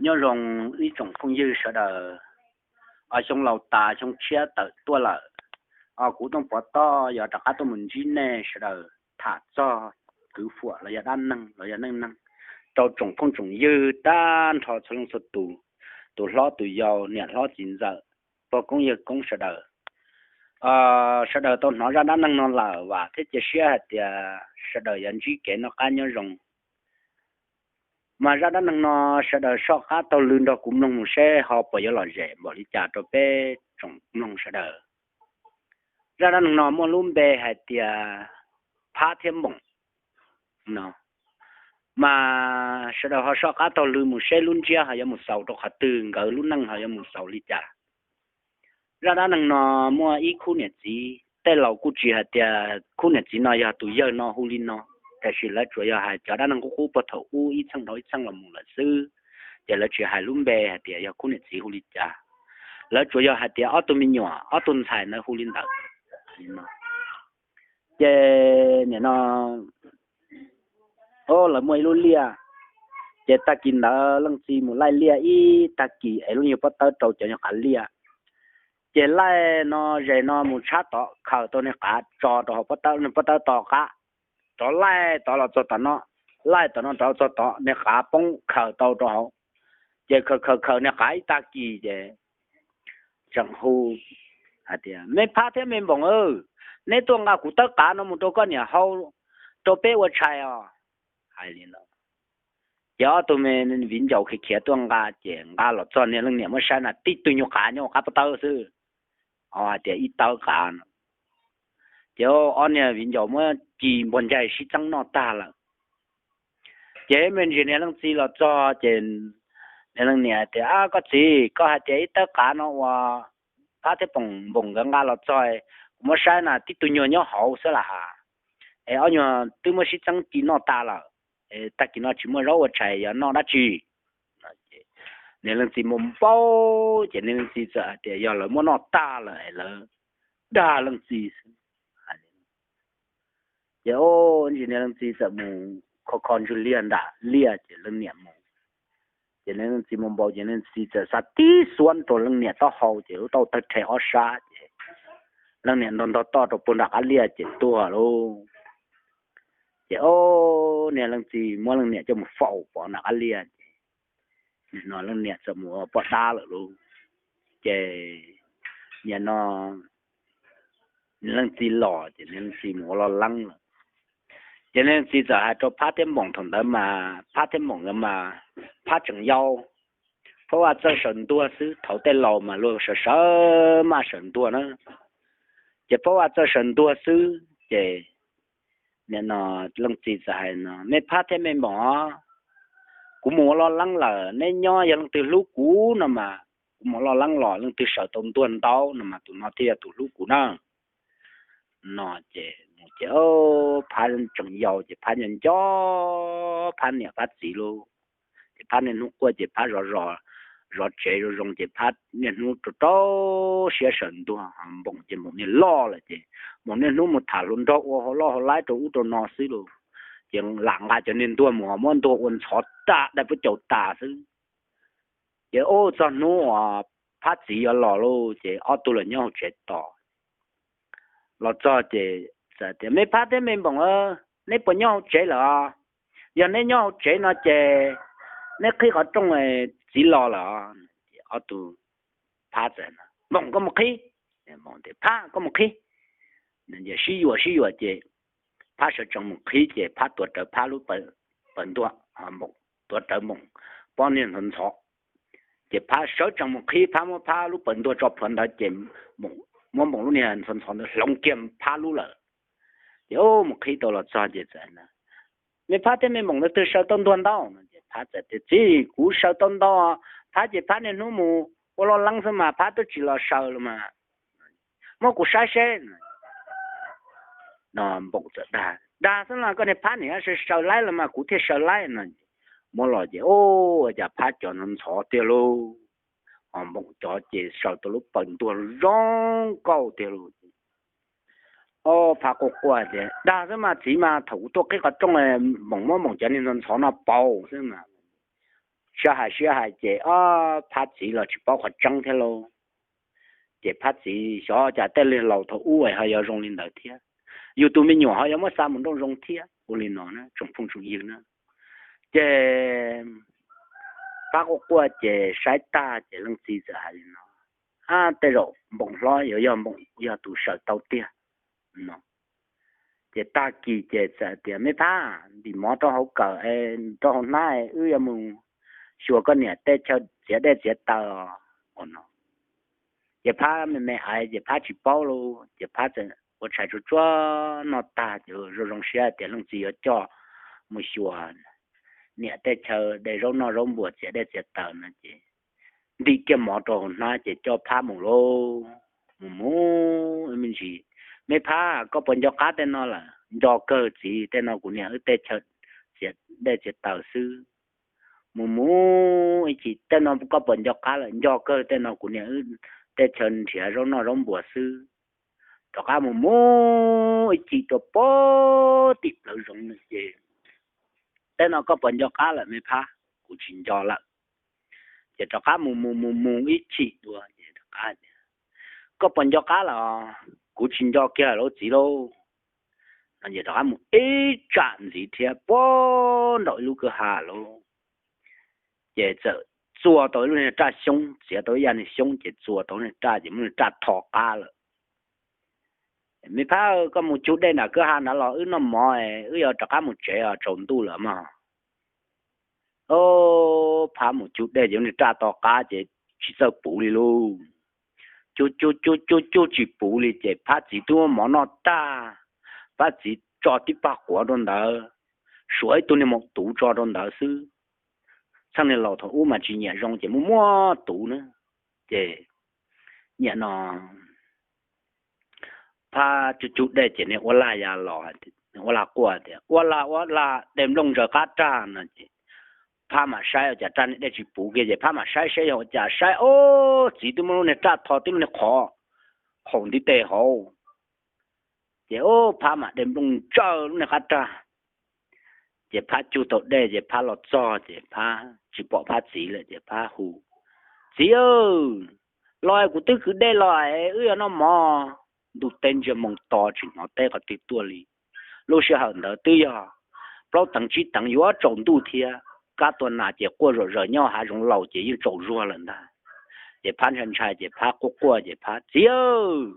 Nyob zoo ib tsoom phooj ywg sawv daws, xyoo laus tas xyoo tshiab tawm tuaj lawm, kuv Tooj Pov Toj yuav rov qab tuaj mus ntsib nej sawv daws tham txog kwv huam los yog dab neeg los yog neej neeg rau tsoom phooj tsoom ywg tag nrho txhua leej txhua tus, tus hlob tus yau, niam hlob txiv ntxawm, pog koob yawg koob sawv daws. Sawv daws tau hnov zaj dab neeg no lawm vam thiab cia siab hais tias sawv daws yuav ntsib kev noj qab nyob zoo. Mas zaj dab neeg no sawv daws soj qab taug lw nrog kuv mloog mus seb ho puas yuav lom zem npaum li cas rau peb tsoom mloog sawv daws. Zaj dab neeg no muaj lub npe hais tias Phab thiab Npoom no. Mas sawv daws ho soj qab taug lw mus seb lub ntsiab ho yuav mus xaus rau qhov twg, nkawd lub neej ho yuav mus xaus li cas. Zaj dab neeg no muaj ib khub niam txiv, tej laus kuj tsis hais tias khub niam txiv no yog tus yawg no hu li no, tiam sis lawv tsuas yog hais cov dab neeg qub qub puag thaum ub ib txheej dhau ib txheej los mus lawm xwb, ces lawv tsis hais lub npe hais tias yog khub niam txiv hu li cas. Lawv tsuas yog hais tias ob tug me nyuam ob tug ntxhais ntawd hu li ntawd. Ces nim no lawv muaj ib lub liaj, ces tag kis ntawd leej txiv mus laij liaj ib tag kis es lub nyuag pob tawb rau cov nyuag qav liaj. Ces laij no zes no mus tshab tod khaws tau niag qav tso rau hauv pob tawb, niag pob tawb to qab, rov laij tod los txog tom no, laij tom no rov txog tod niag qav poob khaws tau rau hauv. Ces khaws khaws khaws niag qav ib tag kis ces tseem hu hais tias, Me Phab thiab Me Npoom, neb tuaj nqa kuv tawb qav no mus rau koj niam hau rau peb ua tshais os. Hais li no, ces ob tug me viv ncaus khiav khiav tuaj nqa, ces nqa los txog niag leej niam muab saib na tib tug nyuag qav nyob hauv qab pob tawb xwb, hais tias ib tawb qav no. Ces ob niag viv ncaus muab ci npog ncaig sib txeeb noj tag lawm. Ces me ntsis niag leej txiv los txog ces niag leej niam tias, Koj txiv, koj hais tias ib tawb qav no uas Phab thiab Npoom nkawd nqa los txog, kuv muab saib na tib tug nyuag nyob hauv xwb las, es ob nyuag twb muab sib txeeb ci noj tas lawm, tag kis no tsis muaj zaub ua tshais yuav noj dab tsi? Niag leej txiv mus npau, ces niag leej txiv txawm hais tias yog lawv muab noj tag lawm es lawv dag leej txiv xwb. Ces ntsis niag leej txiv txawm mus kho kho ntswg liag nram liaj ces leej niam mus. Ces niag leej txiv mus npau ces niag leej txiv txawm xa tib xuab rau leej niam taub hau ces lub taub hau tawg rhe ob sab ces leej niam ntog ntog toj rau puag nram qab liaj ces tuag lauj. Ces o, niag leej txiv muab leej niam coj mus faus pov nram qab liaj ces nim no leej niam txawm mus ua poj dab lawm lauj. Ces nim no niag leej txiv los ces niag leej txiv mus ua loj leeb lawm. Ces niag leej txiv txawm hais rau Phab thiab Npoom, thaum ntawd mas Phab thiab Npoom nkawd mas Phab tseem yau, Phab Vaj txawj sawv ntuag xwb, thaum tej laus mas luag sawv sawv maj sawv ntuag na. Ces Phab Vaj txawj sawv ntuag xwb ces nim no leej txiv txawm hais no, Me Phab thiab Me Npoom, kuv mus ua loj leeb lawm, neb nyob yog leej twg hlub kuv no mas kuv mus ua loj leeb los leej twg sawv tau ntuag ntau no mas tus no thiaj yog tus hlub kuv na. No ces mus ces Phab tseem yau ces Phab nco nco Phab niam Phab txiv lauj. Ces Phab niaj hnub quaj ces Phab zov zov tsev zoo zoo ces Phab niaj hnub rau rau siab sawv ntuag. Npoom ces Npoom niag loj lawm ces Npoom niaj hnub mus tham hluas nraug ua hauv loj hauv laib rau ub rau no xwb lauj. Ces lam nqa cov niag ntuag mus muab ntuag ua ntxhov tas dai puab caus tas xwb. Ces ub txog hnub uas Phab txiv yuav los lauj ces ob tug los nyob hauv tsev tos. Los txog ces txawm tias, Me Phab thiab Me Npoom, neb puas nyob hauv tsev lawm os? Yog neb nyob hauv tsev no ces neb qhib qhov rooj, txiv los lawm. Ob tug, Phab txawm, Npoom koj mus qhib, Phab koj mus qhib. Sib yuam sib yuam ces Phab sawv tsees mus qhib ces Phab tuav rawv Phab lub pawg ntuag, Npoom tuav rawv Npoom pob niag ntxhov ntxhov. Ces Phab sawv tsees mus qhib, Phab muab Phab lub pawg ntuag tso plhuav ntawd ces muab Npoom lub niag ntxhov ntxhov ntawd hloov kiag Phab lub lawm. Ces mus qhib tau los txog ces txawm, Me Phab thiab Me Npoom, leej twg sawv tau ntuag ntau? Phab txawm tias, Txiv, kuv sawv tau ntau. Phab ces Phab niaj hnub mus ua loj leeb xwb mas Phab twb tsis los sawv los mas. Muab kuv saib seb. No Npoom txawm dag, Dag xwb los koj niag Phab niam sawv sawv laib los mas kuv thiaj sawv laib no. Muab los ces ua cas Phab cov ntxhov ntxhov tiag lauj. Ho Npoom cov ces sawv tau lub pawg ntuag zoo nkauj tiag lauj. Phab quaj quaj tias, Dag xwb mas txiv mas, thaum kuv tuaj qhib qhov rooj, Npoom muab Npoom cov niag ntxhov ntxhov no pauv xwb mas. Siab hais siab hais ces ob phab txiv los tsis paub qhov tseeb thiab lauj. Ces phab txiv xyov cas tej laus thaum ub ho yuav zoo li ntawd thiab, yus tus me nyuam ho yuav muab xa mus nrauj zoo thiab. Ua li no tsoom phooj tsoom ywg na, ces phab quaj quaj ces saib tag ces leej txiv txawm hais li no, ab, tej zaum npoo hlob yuav yog npoo yog tus sawm tau tiag no. Ces tag kis ces txawm tias, me phab, ntim mov rau hauv kawm, rau hauv hnab, wb yuav mus xyuas koj niam tej chaw txiav dej txiav taws no. Ces phab me me ais ces phab tsis paub lauj, ces phab txawm ua tshais tsuag tsuag noj tag ces zoo zoo siab tias leej txiv yuav coj mus xyuas niam tej chaw de zaub noj zaub npuas txiav dej txiav taws no ces ntim kiag mov rau hauv hnab ces coj phab mus lauj. Mus mus me ntsis, me phab, koj puas nco qab tej no lawm? Nco kawg txiv, tej no kuv niam wb tej chaw txiav dej txiav taws xwb. Mus mus ib chim, tej no koj puas nco qab lawm? Nco kawg, tej no kuv niam wb tej chaw nrhiav zaub noj zaub npuas xwb. Rov qab mus mus ib chim rau pem tim plawv zoov ces, tej no koj puas nco qab lawm me phab? Kuv tsis nco lawm. Ces rov qab mus mus mus mus ib chim dua ces rov qab, koj puas nco qab lawm? Kuv tsis nco kiag lawm txiv lauj. No ces rov qab mus ib tsam ntxiv thiab puag nraum ib lub kwj ha lauj. Ces txawm txua tau ib lub niag raj xyoob, txiav tau ib yam niag xyoob ces txua tau niag raj ces muab niag raj tho qab lawm. Me phab, koj mus cug dej nram kwj ha nrad los wb noj mov, wb yuav rov qab mus tsev os, tsaus ntuj lawm mog. Phab mus cug dej ces niag raj to qab ces tsis txawj puv li lauj. Cug cug cug cug cug tsis puv li ces phab txiv twb muab mov noj tag, phab txiv tso tib pag quav rau ntawd, suav ib tug niag maum tuv tso rau ntawd xwb. Txheej niag laus thaum ub mas tsis nyiam zoo ces muaj muaj tuv na. Ces nyiam no phab cug cug dej ces niag uab lag ya los, uab lag quaj tias, uab lag uab lag, dej nplooj ntsaws qab rag no ces phab mam saib ua cas raj niag dej tsis puv kiag ces phab mam saib saib yog ua cas, saib ob txiv twb muab lub niag raj tho tib lub niag qhov haum ntiv tes hauv. Ces phab mam dej nplooj ntsaws lub niag qab rag. Ces phab cug tau dej ces phab los txog ces phab tsis pom phab txiv lawm ces phab hu, txiv, los kuv twb kwv dej los, wb yuav noj mov. Ntuj teb ntsiag moo to tsis hnov teb qhov twg tuaj li. Lub sij hawm ntawd twb yog plaub teev tsib teev yuav tsaus ntuj thiab, kab tua nas ces quaj zom zaws, nyob hav zoov laus ces yeej tsaus zuag lawm ntag. Ces phab ntshai ntshai ces phab quaj quaj ces phab, txiv,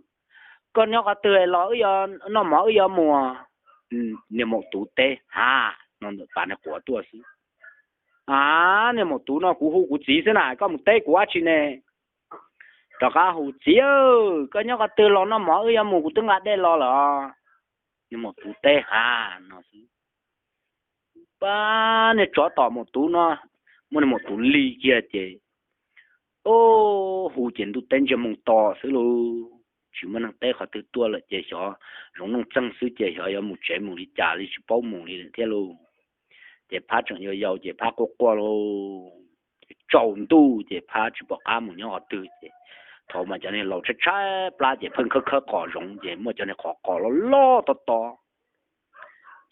koj nyob qhov twg los wb yuav noj mov wb yuav mus. Niag maum tuv teb, ha, no ntawm pas niag quav tuaj xwb. A, niag maum tuv no kuv hu kuv txiv xwb na, koj mus teb kuv dab tsi ne? Rov qab hu, txiv, koj nyob qhov twg los noj mov wb yuav mus, kuv twb nqa dej los lawm. Niag maum tuv teb, ha, no xwb. Pab niag tsov tom maum tuv no, muab niag maum tuv li kiag ces, o, hu ces ntuj teb ntsiag moo to xwb lauj. Tsis muaj neeg teb qhov twg tuaj lawm ces xyov zoov noj txeeg xwb ces xyov yuav mus tsev mus li cas li tsis paub mus li lawm thiab lauj. Ces phab tseem yau yau ces phab quaj quaj lauj. Tsaus ntuj ces phab tsis pom qab mus nyob qhov twg ces thaum mas cov niag laus tshaib tshaib plab ces pheej khawb khawb qos zoov ces muaj cov niag qhov qos loj loj to to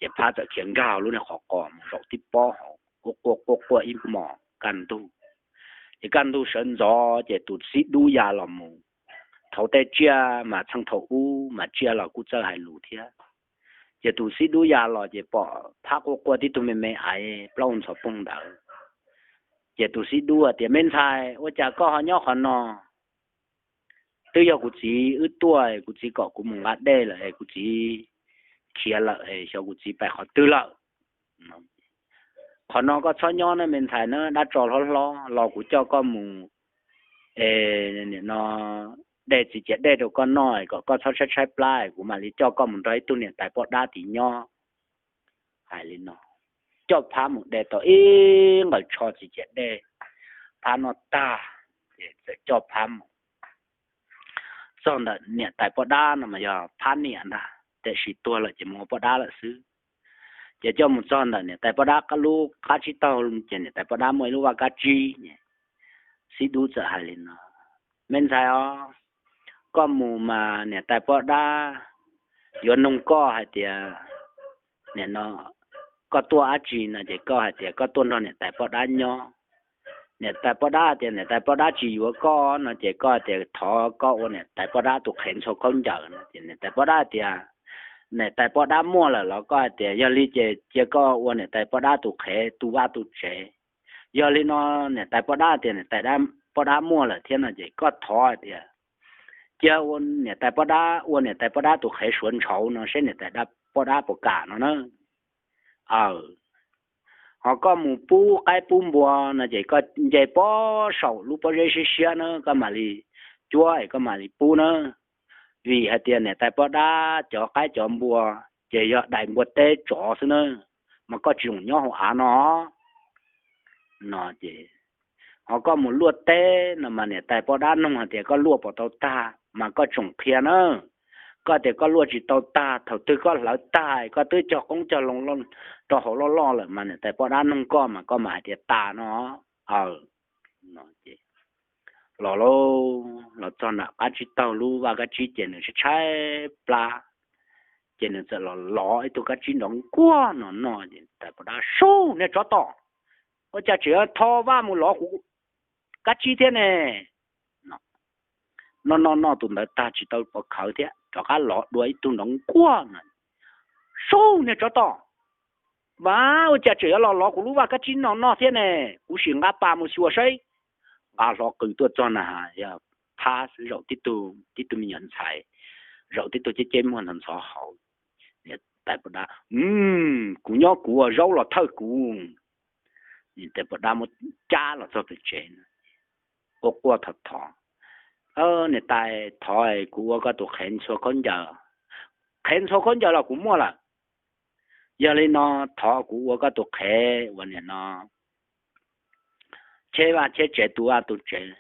ces phab txawm khiav nkag lub niag qhov qos mus zaum tib pob hauv, quaj quaj quaj quaj ib hmos kaj ntug. Ces kaj ntug sawv ntxov ces tus xib dub ya los mus. Thaum tej tsiaj mas txheej thaum ub mas tsiaj los kuj txawj hais lus thiab. Ces tus xib dub ya los ces pom phab quaj quaj tib tug me me aiv plaub ntxhov poog ntawd. Ces tus xib dub tias, me ntxhais, ua cas koj ho nyob qhov no? Twb yog kuv txiv wb tuaj, kuv txiv kom kuv mus nqa dej lawm es kuv txiv khiav lawm es xyov kuv txiv pais qhov twg lawm. Qhov no koj txhob nyob na me ntxhais na, dab tso hlob hlob los kuv coj koj mus, e, no, de txiv ciam dej rau koj noj kom koj txhob tshaib tshaib plab, kuv mam li coj koj mus nrog ib tug niam tais poj dab tid nyob. Hais li no, coj phab mus de tau ib nqaws tsho txiv ciam dej, phab noj tag, ces txawm coj phab mus txog ntawm niam tais poj dab no mas yog phab niam ntag, tiam sis tuag lawm ces mus ua poj dab lawm xwb. Ces coj mus txog ntawm niam tais poj dab lub qab tsib taug ces niam tais poj dab muaj ib lub vaj kab tsib. Xib dub txawm hais li no, me ntxhais os, koj mus mas niam tais poj dab yuav noog koj hais tias, nim no koj tuaj dab tsi no ces koj hais tias koj tuaj nrog niam tais poj dab nyob. niam tais poj dab tias niam tais poj dab tsis yuav koj no ces koj tias thov koj ua niam tais poj dab tus qhev ntxhua khaub ncaws no ces niam tais poj dab tias niam tais poj dab muaj lawm los koj tias yog li ces cia koj ua niam tais poj dab tus qhev tu vaj tu tsev. Yog li no niam tais poj dab tias niam tais poj dab muaj lawm thiab no ces koj thov tias cia niam tais poj dab ua niam tais poj dab tus qhev suav ntshauv no saib niam tais poj dab puas kam no na. Aw, ho koj mus pub qaib pub npua no ces koj nce pob saum lub pob zeb siab siab na koj mam li cuab es koj mam li pub na. Vim hais tias niam tais poj dab cov qaib cov npua ces yog dais npua teb tsov xwb na, mas koj tsis txhob nyob hauv av no. No ces ho koj mus luaj teb no mas niam tais poj dab noog hais tias koj luaj puas tau tag mas koj txhob qhia na. Koj tias koj luaj tsis tau tag, thaum twg koj hlawv tag koj twb cog qoob cog loo rau hauv loj loj lawm mas niam tais poj dab noog koj mas koj mam hais tias tas no. Aw, no ces los, los txog nram qab tsib taug lub vaj kab tsib ces nws tshaib tshaib plab, ces nws txawm los lov ib tug kab tsib nrov nkuaj no noj ces tais poj dab sub niag tsov tom, ua cas tseem tho vaj mus lov kuv kab tsib thiab ne? Noj noj noj tus ntawd tag tsis tau pov khawv thiab rov qab lov dua ib tug nrov nkuaj no, sub niag tsov tom, ua cas tseem yuav los lov kuv lub vaj kab tsib no noj thiab ne? Kuv sim nqa pas mus xyuas saib. Nqa hlo qws tuaj txog na has yog phab xwb, zaum tib tug me nyuam ntxhais, zaum tib tug ceb ceb muag ntxhov ntxhov hauv. Niam tais poj dab, kuv nyob kuv ua zaub los thawj kuv. Niam tais poj dab muab cab los txog pem tsev, quaj quaj thov thov, niam tais thov kuv ua koj tus qhev ntxhua khaub ncaws, qhev ntxhua khaub ncaws los kuv muaj lawm. Yog li no thov kuv ua koj tus qhev uas nim no cheb vaj cheb tsev tu vaj tu tsev,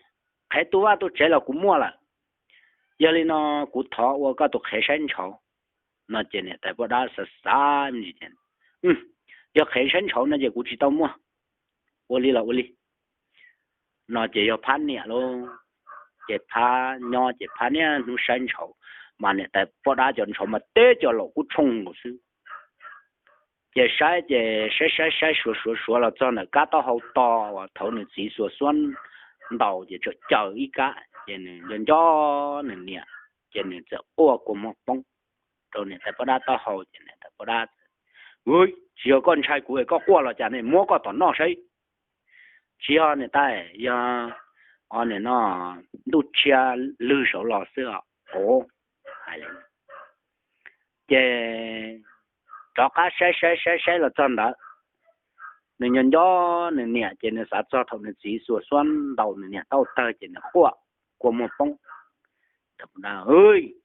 qhev tu vaj tu tsev los kuv muaj lawm. Yog li no kuv thov ua koj tus qhev saib ntshauv. No ces niam tais poj dab xav xav, yog qhev saib ntshauv no ces kuv tsis tau muaj, ua li los ua li. No ces yog phab niam lauj, ces phab nyob ces phab niaj hnub saib ntshauv, mas niam tais poj dab cov ntshauv mas teb cov laum kub tshooj nkaus xwb. Ces saib ces saib saib saib suav suav suav los txog ntawm kab taub hau to uas thaum nws txiv xuas xuab ntaus ces tseem caws ib kab ces nws nco nco nws niam, ces nws txawm quaj kua muag poob rau niam tais poj dab taub hau ces niam tais poj dab, tsis yog koj ntshai kuv es koj quaj los cas ne, muab koj tom noj saib. Tsis yog niam tais, yog o nim no ntuj tshiab lwg saud los xwb os. Ov, hais li ces rov qab saib saib saib saib los txog ntawd, nws nco nco nws niam ces nws xav txog thaum nws txiv xuas xuab ntaus nws niam taub hau tawg ces nws quaj kua muag poob.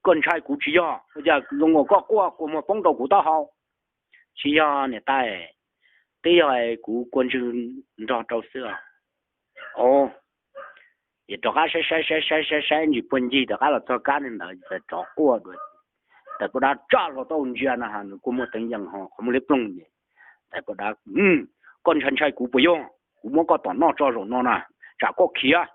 Koj ntshai kuv tsis yog, ua cas zoo nkaus koj quaj kua muag poob rau kuv taub hau? Tsis yog niam tais, twb yog kuv kua ntswg nrog rau xwb os. Ov, ces rov qab saib saib saib saib saib saib ntsis puag ncig rov qab los txog kab ntawd ces rov quaj dua. Tais poj dab tsa hlo taub hau ntsia na has nws kua muag teev yees ho qhov muag liab ploog ces tais poj dab, koj ntshai ntshai kuv puas yog? Kuv muab koj tom noj tso zaum no na, tsam koj khiav.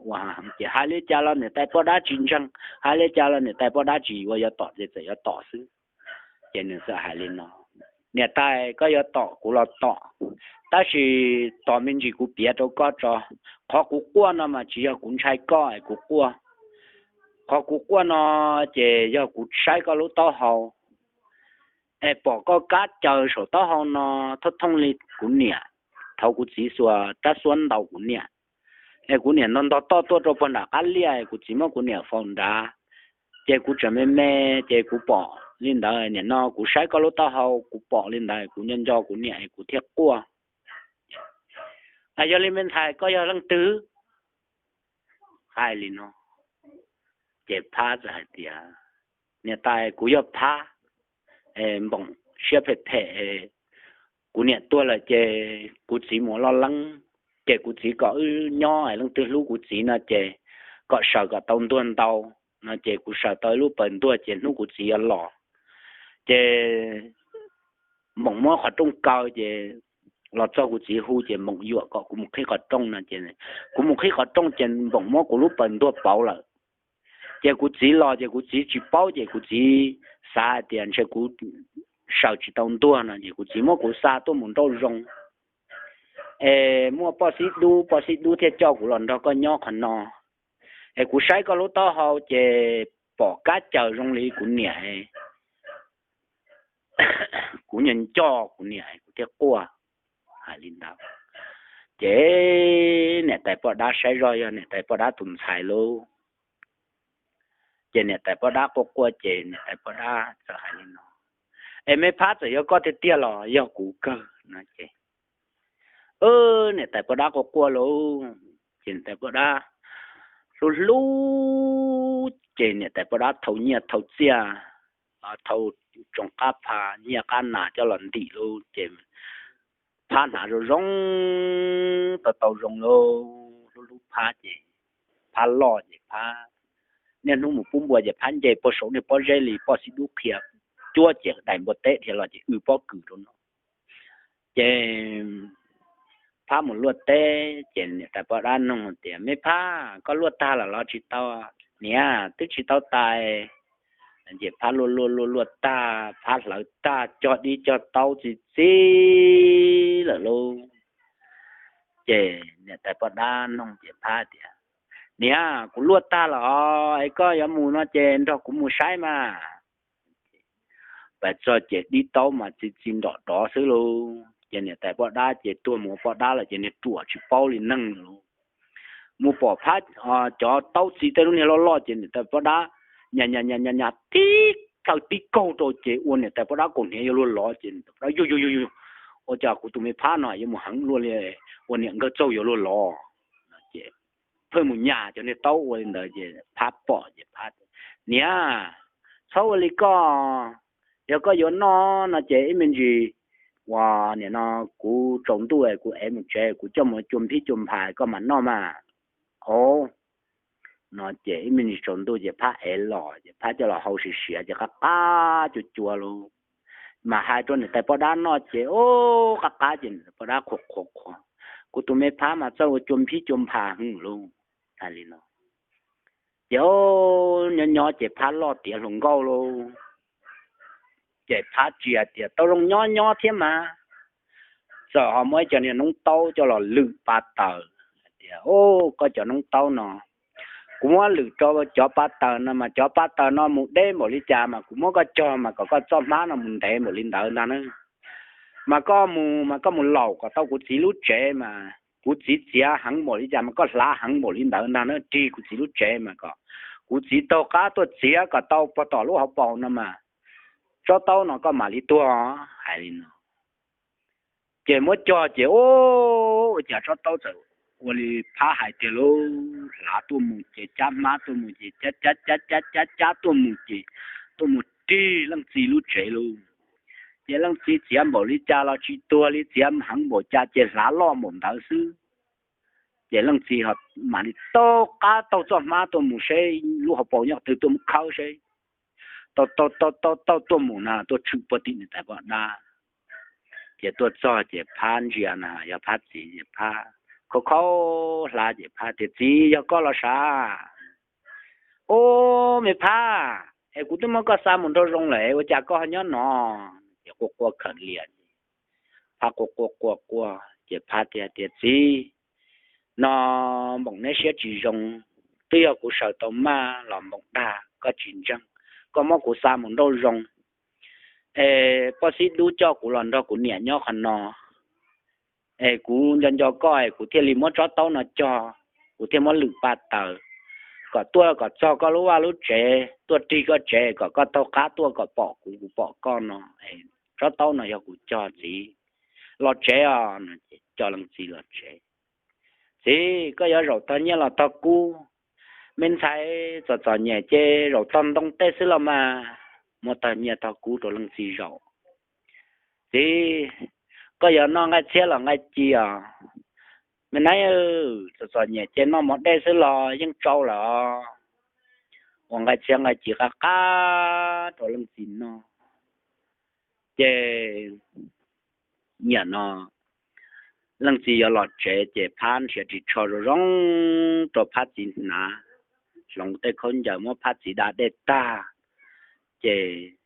Ua ces hais li cas los niam tais poj dab tsis ntseeg, hais li cas los niam tais poj dab tsis yuav, yuav tom ces txawm yuav tom xwb. Ces nws txawm hais li no, niam tais, koj yuav tom kuv los tom, tab sis tos me ntsis kuv piav rau koj tso. Qhov kuv quaj no mas tsis yog kuv ntshai koj es kuv quaj. Qhov kuv quaj no ces yog kuv saib koj lub taub hau es pom koj kab caws saum taub hau no thooj thooj li kuv niam thaum kuv txiv xuas rab xuab ntaus kuv niam. Es kuv niam ntog ntog toj tuaj rau puag nram qab liaj, kuv txiv muab kuv niam faus nrad, ces kuv tseem me me, ces kuv pom li ntawd. Nim no kuv saib koj lub taub hau kuv pom li ntawd, kuv nco nco kuv niam es kuv thiaj quaj. Yog li me ntxhais, koj yog leej twg? Hais li no, ces phab txawm hais tias, niam tais, kuv yog phab, npoom siab phem phem, kuv niam tuag lawm ces kuv txiv mus loj leeb, ces kuv txiv kom wb nyob, leej twg hlub kuv txiv no ces kom sawv kom tau ntuag ntau, no ces kuv sawv tau ib lub pawg ntuag ces hnub kuv txiv yuav los ces npoom muab qhov rooj kaw ces los txog kuv txiv hu ces npoom yuam kom kuv mus qhib qhov rooj no ces kuv mus qhib qhov rooj ces npoom muab kuv lub pawg ntuag pauv lawm. Ces kuv txiv los ces kuv txiv tsis paub ces kuv txiv xav hais tias ntshe kuv sawv tsis tau ntuag no ces kuv txiv muab kuv xa tuaj mus nrauj zoo. es muaj poj xib dub, poj xib dub thiaj coj kuv los nrog koj nyob qhov no. Es kuv saib koj lub taub hau ces pom kab caws zoo li kuv niam, kuv nyuag nco kuv niam kuv thiaj quaj. Hais li ntawd ces niam tais poj dab saib zoj yog niam tais poj dab tus ntxhais lauj. Ces niam tais poj dab quaj quaj ces niam tais poj dab txawm hais li no, es me phab, txawm yog koj tiag tiag los yog kuv kawg no ces, niam tais poj dab quaj quaj lauj. Ces niam tais poj dab hlub hlub, ces niam tais poj dab thau nyiaj thau txiaj, thau tsoos qab pha nyiaj qab nas coj los ntim lauj. Ces phab hnav zoo zoo, tau tau zoo lauj, hlub hlub phab ces phab loj ces phab niaj hnub mus pub npua ces phab nce puag saum niag pob zeb li, poj xib dub qhia cuab ces dais npua teb dhia los ces w pob kws rau no. Ces phab mus luaj teb ces niam tais poj dab nug tias, me phab, koj luaj tag lawm los tsis tau? Niam, twb tsis tau tas. Ces phab luaj luaj luaj luaj tag, phab hlawv tag, cog dib cog taub txi txiv lawm lauj. Ces niam tais poj dab nug ces phab tias, niam, kuv luaj tag lawm os, es koj yuav mus no ces nrog kuv mus saib mas. Pais txog ces dib taub mas txi txi nrom rov xwb lauj. Ces niam tais poj dab ces tuag mus ua poj dab lawm ces niag ruam tsis paub li neeg lauj. Mus pom phab cov taub txi tej lub niag loj loj ces niam tais poj dab nyas nyas nyas nyas nyas tib plhaw tib kaug rau ces ua niam tais poj dab kaus hniav yuav luag lov ces niam tais poj dab, yug yug yug yug, ua cas kuv tus me phab no yuav mus heev luaj li, ua niam nkawg txaug yuav luag lov. Ces pheej mus nyas cov niag taub ua li ntawd ces phab pom ces phab, niam, txhob ua li koj, yog koj yuav noj no ces ib me ntsis uas nim no kuv tsaus ntuj kuv ev mus tsev kuv coj mus cua phib cua nphas koj mam noj mas. O, no ces ib me ntsis tsaus ntuj ces phab ev los ces phab coj los hau siav siav ces qab qab cua cua lauj. Mas hais rau niam tais poj dab noj ces o, qab qab ces niam tais poj dab qhuas qhuas qhuas, kuv tus me phab mas txawj ua cua phib cua nphas heev lauj. Hais li no ces o, nyob nyob ces phab loj tiav hluas nkauj lauj. Ces phab tsis hais tias tau zoo nyob nyob thiab mas, txawm ho muaj ib co niag noob taub coj los lwm pa taws hais tias, o, koj cov noob taub no kuv muab lwm rau cov pa taws no mas cov pa taws no mus deb npaum li cas mas kuv muab koj cog mas kom koj txoj hmab no mus ntev npaum li ntawd ntag na. Mas koj mus mas koj mus laum kom tau kuv txiv lub tsev mas kuv txiv txiav heev npaum li cas mas koj hlav heev npaum li ntawd ntag na, rig kuv txiv lub tsev mas kom kuv txiv taug qab tuaj txiav kom tau puag tom lub hauv paus no mas tsob taub no koj mam li tuag. Hais li no ces muab cog ces ua cas tsob taub txawm ua li phab hais tiag lauj, hlav tuaj mus ces cab hmab tuaj mus ces cab cab cab cab cab cab tuaj mus ces tuaj mus rig leej txiv lub tsev lauj. Ces leej txiv txiav npaum li cas los tsis tuag li, txiav heev npaum cas ces hlav loj npaum ntawd xwb. Ces leej txiv ho mam li taug qab taug txoj hmab tuaj mus seb lub hauv paus nyob twg tuaj mus khawb seb. Taug taug taug taug taug tuaj mus na tuaj tshwm puag tim niam tais poj dab. Ces tuaj txog ces phab ntsia na yog phab txiv ces phab khov kho hlab ces phab tias, txiv, yog koj los sav? Ub, me phab, es kuv twb muab koj xa mus nraum zoov lawm ua cas koj ho nyob no? Ces quaj quaj khawm lias, phab quaj quaj quaj quaj ces phab tias, tias, txiv, no npaum neb siab tsis zoo, twb yog kuv sawv tau maj los npaum dag koj tsis ntseeg, koj muab kuv xa mus nraum zoov es poj xib dub coj kuv los nrog kuv niam nyob qhov no. Es kuv nco nco koj es kuv thiaj li muab tsob taub no cog, kuv thiaj muab lwm paj taws kom tuaj kom txog koj lub vaj lub tsev, tuaj rig koj tsev kom koj taug qab tuaj kom pom kuv, kuv pom koj no. Tsob taub no yog kuv cog txiv, los tsev os. Coj leej txiv los tsev. Txiv, koj yuav zaum tog nyiaj los tog kub? Me ntxhais, txom txom nyem ces zaum tog ntoo tej xwb los mas. Muab tog nyiaj tog kub rau leej txiv zaum. Txiv, koj yuav noj nqaij txhiab los nqaij ci os? Me nab, txom txom nyem ces noj mov dej xwb los yeej tsau lawm. Ua nqaij txhiab nqaij ci qab qab rau leej txiv noj. Ces nim no leej txiv yuav los tsev ces phab nrhiav ris tsho zoo zoo rau phab txiv hnav, hloov tej khaub ncaws muab phab txiv da dej tag, ces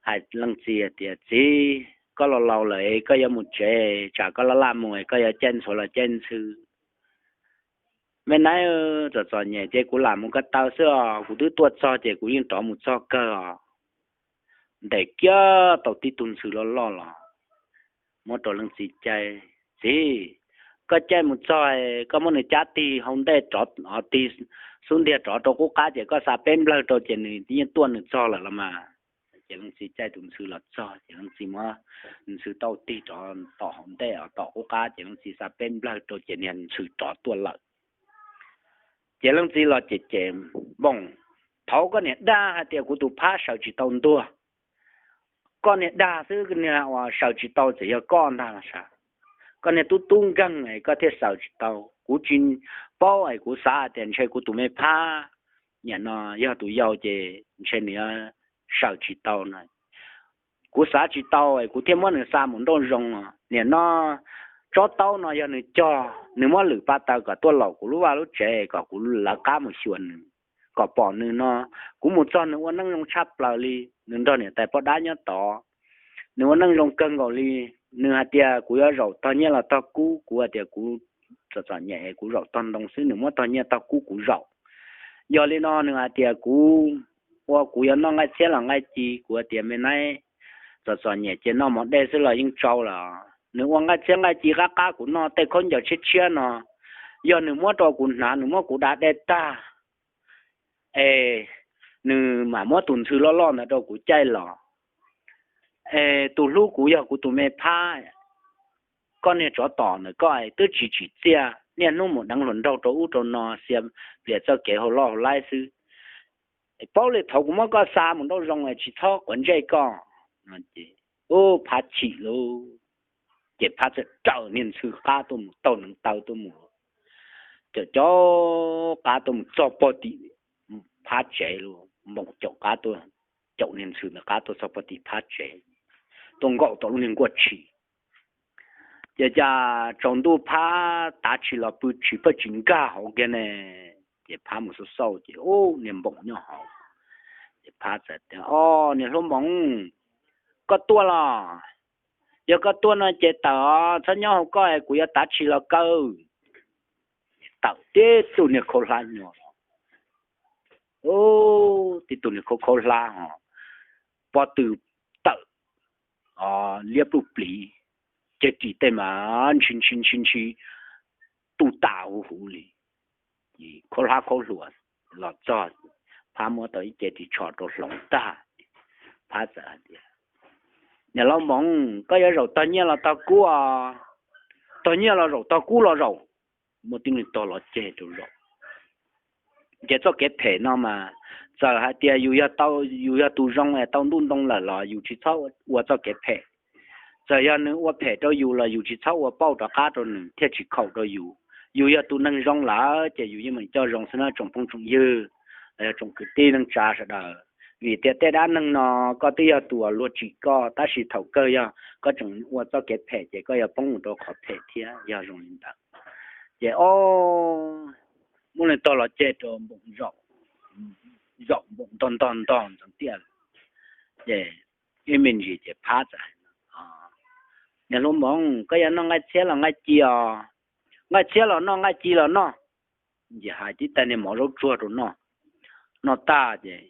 hais leej txiv tias, txiv, koj laus laus lawm, koj yuav mus tsev, tsam koj laj laj mus koj yuav caij ntxhuav los caij ntxhw. Me nab, txom txom nyem ces kuv lam mus ko taw xwb os, kuv twb tuaj txog ces kuv yeej rov mus txog kawg os. Ntes kiag tau tib tug ntxhw loj loj los muab rau leej txiv caij. Txiv, koj caij mus txog, koj muab nws cab tig hauv ntej rov, tig xub ntiag rov rau qub qab ces koj xa peb nplawg rau ces nws yeej tuaj nws txog lawm los mas. Ces leej txiv caij tus ntxhw los txog ces leej txiv muab ntxhw tau tig rov tom hauv ntej tom qub qab ces leej txiv xa peb nplawg rau ces niag ntxhw rov tuaj lawm. Ces leej txiv los cem cem npoo, thaud koj niag dag hais tias kuv tus phab sawv tsis tau ntuag, koj niag dag xwb, niag uas sawv tsis tau txawm yog koj ntag los sav. Koj niag tub tub nkeeg es koj thiaj sawv tsis tau. Kuv tsis paub es kuv xav hais tias ntshe kuv tus me phab nim no yog tus yau ces ntshe nws sawv tsis tau no. Kuv xav tsis tau es kuv thiaj muab nws xa mus nrauj zoo. Nim no tsob taub no yog nws cog, nws muab lwm pa taws kom tuaj laum kuv lub vaj lub tsev kom kuv lawv qab mus xyuas nws, kom pom nws no. Kuv mus txog nws ua neej zoo tshaj plaws li, nws nrog niam tais poj dab nyob tod, nws ua neej zoo kawg nkaus li. Nws hais tias kuv yuav zaum tog nyiaj los tog kub, kuv hais tias kuv txom txom nyem kuv zaum tog ntoo xwb, nws muab tog nyiaj tog kub kuv zaum. Yog li no nws hais tias kuv, ua kuv yuav noj nqaij txhiab los nqaij ci, kuv hais tias me nab, txom txom nyem ces noj mov dej xwb los yeej tsau lawm. Nws ua nqaij txhiab nqaij ci qab qab kuv noj, tej khaub ncaws tshiab tshiab no yog nws muab rau kuv hnav, nws muab kuv da dej tag es nws mam muab tus ntxhw loj loj ntawd rau kuv caij los. Es tus hlub kuv yog kuv tus me phab, koj niag tsov tom ntawm koj twb tsis tsim txiaj, niaj hnub mus deev hluas nraug rau ub rau no, xia plias txoj kev hauv loj hauv laib xwb. Paub li thaud kuv muab koj xa mus nrauj zoo es tsis txhob quav ntsej koj. Ub, phab chim lauj. Ces phab txawm raws niag ntxhw qab tuaj mus taug neev taw tuaj mus, caum caum qab tuaj mus txog pog tim phab tsev lauj. Npoo caum qab tuaj, caum niag ntxhw ntawd qab tuaj txog pog tim phab tsev, tuaj nkaum tau lub niag nkuaj tshis. Ces cas tsaus ntuj phab tav tshis los pw tshis pheej tsis nkag hauv kiag ne. Ces phab mus xauj xauj ces ub, niag npoo nyob hauv. Ces phab txawm tias, O, niag hluas npoo, koj tuaj los? Yog koj tuaj no ces tawm os, txhob nyob hauv koj, kuv yuav tav tshis los kaw. Tawm tib tug niag khaub hlab nyuag, tib tug niag khaub khaub hlab ho, pob tw tawm, liab pluj plis, ceg ris tej mas ntshi ntshi ntshi ntshi, tu tas huv huv li. Khaub hlab khaub hluas los txog, phab muab tau ib ce ris tsho rau hloov tag, phab txawm hais tias, Niam laus npoo, koj yuav zaum tog nyiaj los tog kub? Tog nyiaj los zaum, tog kub los zaum. Muaj tib neeg tog los ceg rau zaum. Ces txoj kev phem no mas txawm hais tias yus yog tau, yus yog tus zoo es tau ntuj ntoo lawm los yus tsis txhob ua txoj kev phem. Txawm yog nws ua phem rau yus los yus tsis txhob ua pauj rov qab rau nws thiaj tsis khaum rau yus. Yus yog tus neeg zoo lawm ces yus yeej meem coj zoo xwb na tsoom phooj tsoom ywg, los yog tsoom kwv tij neej tsa sawv daws. Vim tias tej dab neeg no koj twb yog tus uas luag tsim koj, tab sis thaum kawg yog koj tseem ua txoj kev phem ces koj yuav poob mus rau qhov phem thiab, yog zoo li ntawd. Ces o, muaj leej tog los ceg rau npoo zaum, zaum npoo ntog ntog ntog ntxeev tiaj. Ces ib me ntsis ces phab txawm hais, Niam hluas npoo, koj yuav noj nqaij txhiab los nqaij ci os? Nqaij txhiab los noj, nqaij ci los noj. Ces hais tib tais niag mov zaub tsuag rau noj. Noj tag ces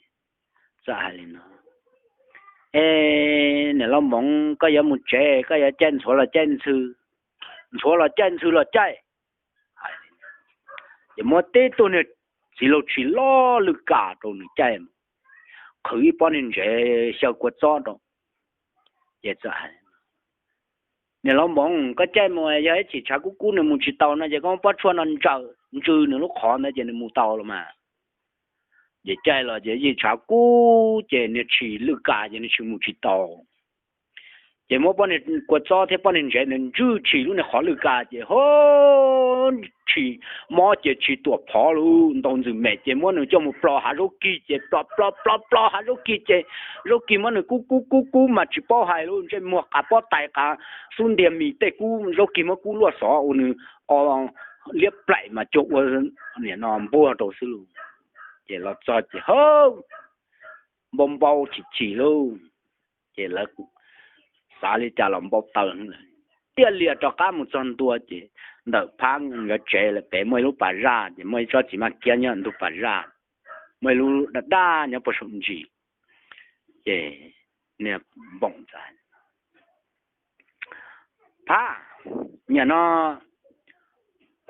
txawm hais li no, E, niam laus npoo, koj yuav mus tsev, koj yuav caij ntxhuav los caij ntxhw, ntxhuav los caij ntxhw los caij. Ces muab tib tug niag txiv laug tshis loj lwj kas rau nws caij, qhwv ib pob niag ntsev xyaw kua txob rau. Ces txawm hais, Niam laus npoo, koj caij mus, yog ib chim tshav kub kub nws mus tsis taus no ces koj muab pob tshuaj no ntsws nws lub qhov ntawd ces nws mus tau los mas. Ces caij los ces ib chim tshav kub ces niag tshis lwj kas ces nws tshis mus tsis tau. Ces muab pob niag kua txob thiab pob niag ntsev ntawd ntsws tshis lub niag qhov lwj kas ces ho, tshis mob ces tshis tuam phov lug ntau ntxwg mem ces muab nws coj mus plo hav zaub kig ces plo plo plo plo hav zaub kig ces zaub kig muab nws kub kub kub kub mas tsis paub hais lub ntsej muag qav pob tais qav xub ntiag mis tej kub, zaub kig muab kub luaj xov ua nws o liab plaim mas cuag ua nim no npuag rau xwb lug. Ces los txog ces ha, npau npau chim chim lug. Ces lawv xav li cas los npau taws lawm. Tiaj lias rov qab mus txog ntua ces ntawm phab nkawd tsev lawm pem muaj ib lub pas zaj, ces muaj ib tsob txiv maj kiab nyob ntug pas zaj, muaj ib lub daj daj nyob puag saum ntsis. Ces niag Npoom txawm, Phab, nim no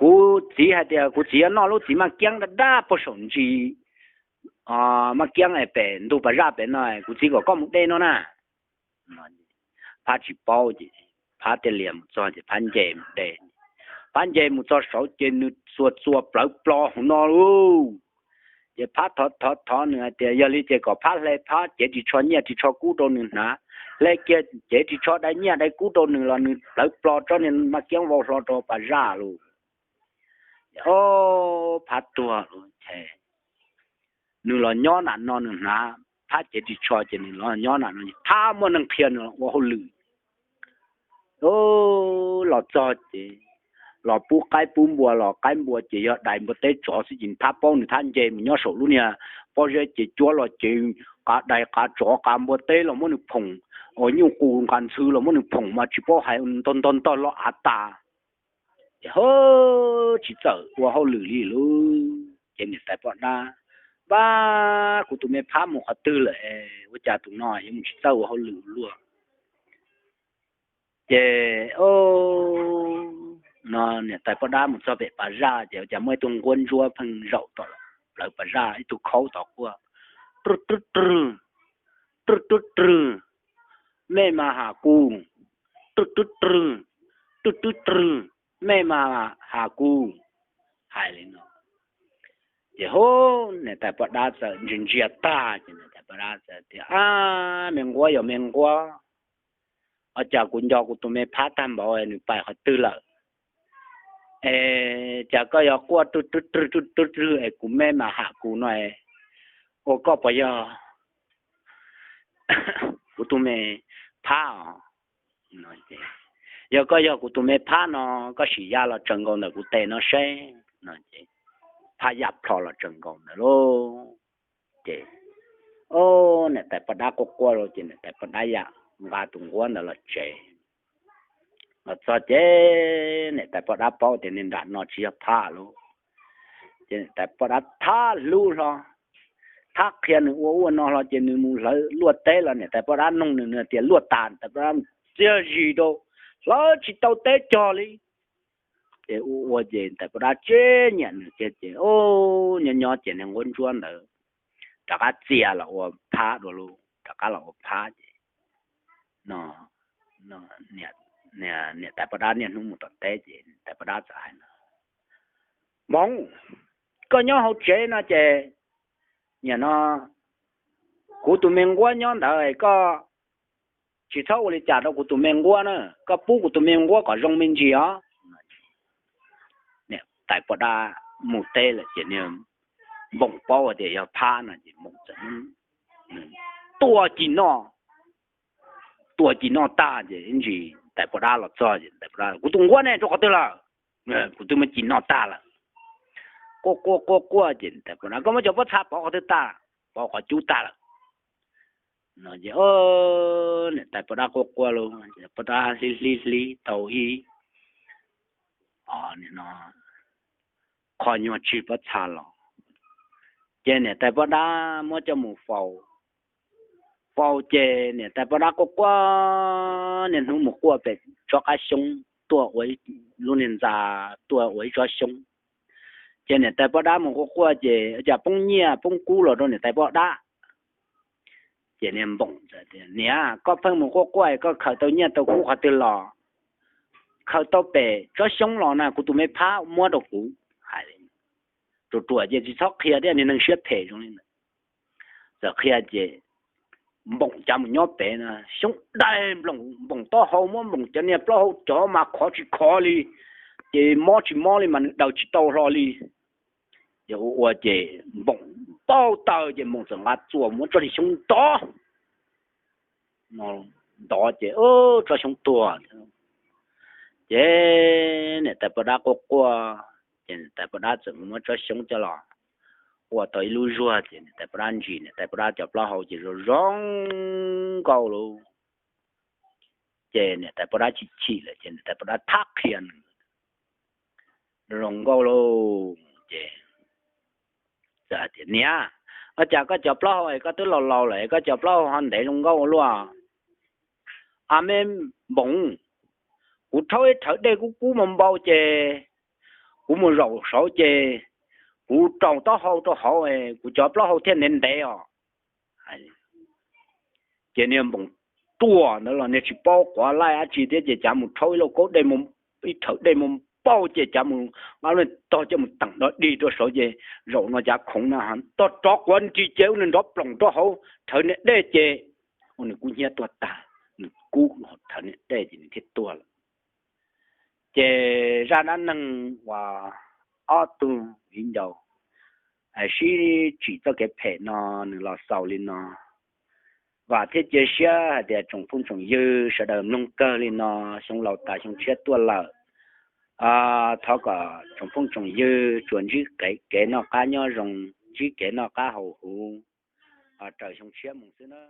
kuv txiv hais tias kuv txiv yuav noj lub txiv maj kiab daj daj puag saum ntsis maj kiab pem ntug pas zaj pem no, kuv txiv kom koj mus de no na. Phab tsis paub ces phab tiaj lias mus txog ces phab nce mus de. Phab nce mus txog saud ces nws txuas txuas plawv plo hauv no lauj. Ces phab thov thov thov nws hais tias yog li ces kom phab hle phab cev ris tsho nyiaj ris tsho kub rau nws hnav, hle kiag cev ris tsho dai nyiaj dai kub rau nws los nws plawv plo tsob niag maj kiab vau hlo rau pas zaj lauj. Ces phab tuag lauj ces nws los nyob nram no nws hnav phab cev ris tsho ces nws los nyob nram no, phab muaj neeg qhia nws los ua hauj lwm. Los txog ces los pub qaib pub npua los qaib npua ces yog dais npua teb tsov xwb ces phab paub nws thab nce mus nyob saum lub niag pob zeb ces cuab los ces qav dais qav tsov qav npua teb los muab nws phoom, uas nyuj qus nqas ntxhw los muab nws phoom mas tsis paub hais ntog ntog ntog los av tas. Ces tsis txawj ua hauj lwm li lauj. Ces niam tais poj dab, Npab, kuv tus me phab mus qhov twg lawm? Ua cas tus no yuav mus tsis txawj ua hauj lwm ua luaj? Ces no niam tais poj dab mus txog pem pas zaj ces ua cas muaj ib tug nquab ntsuab pheej zaum tom plawv pas zaj, ib tug khaub tod quaj, Rwg rwg rwg, rwg rwg rwg, mej mas has kuv, rwg rwg rwg, rwg rwg rwg, mej mas has kuv, hais li no. Ces hu, niam tais poj dab txawm ntsia ntsia tag ces niam tais poj dab txawm tias, Ab, me nquab yog me nquab, ua cas kuv nco kuv tus me phab tag npaum nws pais qhov twg lawm? Es cas koj yog quaj rwg rwg rwg rwg rwg es kuv mej mas ham kuv no, ua koj puas yog kuv tus me phab os? Yog koj yog kuv tus me phab no, koj sim ya los tsaws nkaus ntawm kuv tes no seb. Phab ya plho los tsaws nkaus ntawd lauj. Ces niam tais poj dab quaj quaj lauj ces niam tais poj dab yam nqa tus nquab ntawd los tsev. Los txog ces niam tais poj dab paub tias niag nram no tsis yog phab lauj. Ces niam tais poj dab thab hlub hlo, thab qhia nws ua ua no hlo ces nws mus hlawv luaj teb los niam tais poj dab noog nws, nws tias luaj tas, niam tais poj dab txiag zis rau, hlawv tsis tau teb cog li. Ces ua ua ces niam tais poj dab tseem nyiam nws tiag ces nyob nyob ces niag nquab ntsuab ntawd rov qab txia los ua phab dua lauj, rov qab los ua phab ces no niam tais poj dab niaj hnub mus tom teb ces niam tais poj dab txawm hais no, Npoov, koj nyob hauv tsev no ces nim no kuv tus me nquab nyob ntawd, koj tsis txhob ua li cas rau kuv tus me nquab na, koj pub kuv tus me nquab kom zoo me ntsis os. Niam tais poj dab mus teb lawm ces niag Npoom paub tias yog phab no ces Npoom txawm tua ci noj, tua ci noj tag ces ib ntsis tais poj dab los txog ces tais poj dab, Kuv tus nquab ne rau qhov twg lawm? Kuv twb muab ci noj tag lawm. Quaj quaj quaj quaj ces tais poj dab, Koj muab cov pob txha pov qhov twg tag? Pov qhov cub tag lawm. No ces niam tais poj dab quaj quaj lauj, poj dab hlib hlib hlib tau ib qho nyuag tsig pob txha los, ces niam tais poj dab muab coj mus faus. Faus ces niam tais poj dab quaj quaj, niaj hnub mus quaj pem tsob qab xyoob tuaj ua lub niag ntxa, tuaj ua ib tsob xyoob. Ces niam tais poj dab mus quaj quaj ces cas poob nyiaj poob kub los rau niam tais poj dab. Ces niag Npoom tias, Niam, koj pheej mus quaj quaj koj khaws tau nyiaj tau kub qhov twg los? Khaws tau pem tsob xyoob los na, kuv tus me phab muab rau kuv. Hais ruam ruam ces tsis txhob qhia thiab, niag neeg siab phem zoo li ntawd. Txawm qhia ces Npoom cav mus nyob pem no, xyoob daig Npoom taub hau, muab Npoom cov niag plaub hau cov mas khov tsis khov li, ces mob tsis mob li mas nws daws tsis tau hlo li. Ces ua ua ces Npoom npau taws ces Npoom txawm nqa txuas muab tsob niag xyoob ntov, ntov ces tsob xyoob tuag. Ces niam tais poj dab quaj quaj, ces niam tais poj dab txawm muab tsob xyoob coj los ua tau ib lub zuag ces niam tais poj dab ntsis, niam tais poj dab cov plaub hau ces zoo zoo nkauj lauj. ces niam tais poj dab chim chim lawm ces niam tais poj dab thab qhia nws zoo nkauj lauj. Ces txawm tias, Niam, ua cas koj cov plaub hau es koj twb laus laus lawm es koj cov plaub hau ho ntev zoo nkauj ua luaj? A me npoov, kuv rhaub ib rhawv dej kub kub mus npau ces kuv mus zaum saud ces kuv rau taub hau rau hauv, kuv cov plaub hau thiaj ntev ntev os. Ces niag npoov ruam ntawd los niag tsis paub quav laij dab tsi thiab ces cav mus rhaub ib lauj kaub dej, ib rhawv dej mus npau ces cav mus nqa lub tog coj mus teem dog dig rau saud ces zaum no cav khoov na tog rov quav nris ces ua nws nrov ploom rau hauv rhawv niag dej ces ua nws kub hnyiab tuag tag, nws kub rhawv niag dej ces nws thiaj tuag lawm. Ces zaj dab neeg uas ob tug viv ncaus sib tsim txoj kev phem no nws los xaus li no. Vam thiab cia siab hais tias tsoom phooj tsoom ywg sawv daws mloog kawg li no, xyoo laus tas xyoo tshiab tuaj lawm, thov kom tsoom phooj tsoom ywg tsuas ntsib kev noj qab nyob zoo, ntsib kev noj qab haus huv, raws xyoo tshiab mus xwb na.